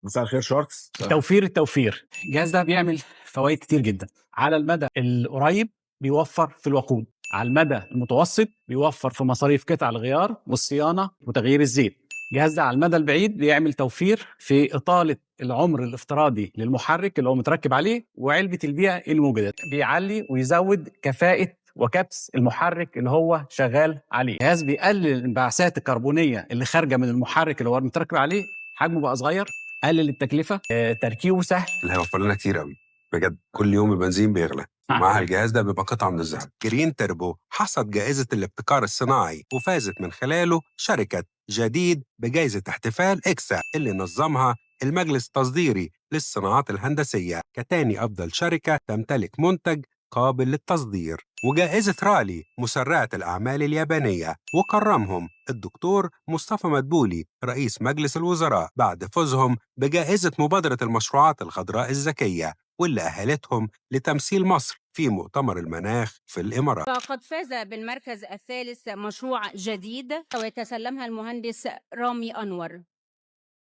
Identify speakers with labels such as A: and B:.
A: مساء الخير شاركس.
B: توفير التوفير. الجهاز ده بيعمل فوائد كتير جدا. على المدى القريب بيوفر في الوقود، على المدى المتوسط بيوفر في مصاريف قطع الغيار والصيانه وتغيير الزيت. الجهاز ده على المدى البعيد بيعمل توفير في اطاله العمر الافتراضي للمحرك اللي هو متركب عليه وعلبة البيئة الموجودة. بيعلي ويزود كفاءة وكبس المحرك اللي هو شغال عليه. الجهاز بيقلل الانبعاثات الكربونيه اللي خارجه من المحرك اللي هو متركب عليه، حجمه بقى صغير، قلل التكلفة، تركيبه سهل.
C: اللي هيوفر لنا كتير قوي بجد. كل يوم البنزين بيغلى، مع الجهاز ده بيبقى قطعه من الذهب. جرين تربو حصد جائزة الابتكار الصناعي، وفازت من خلاله شركة جديد بجائزة احتفال اكسا اللي نظمها المجلس التصديري للصناعات الهندسية كتاني افضل شركة تمتلك منتج قابل للتصدير، وجائزة رالي مسرعة الأعمال اليابانية، وكرمهم الدكتور مصطفى مدبولي رئيس مجلس الوزراء بعد فوزهم بجائزة مبادرة المشروعات الخضراء الذكية، واللي أهلتهم لتمثيل مصر في مؤتمر المناخ في الإمارات.
D: فقد فاز بالمركز الثالث مشروع جديد ويتسلمها المهندس رامي أنور.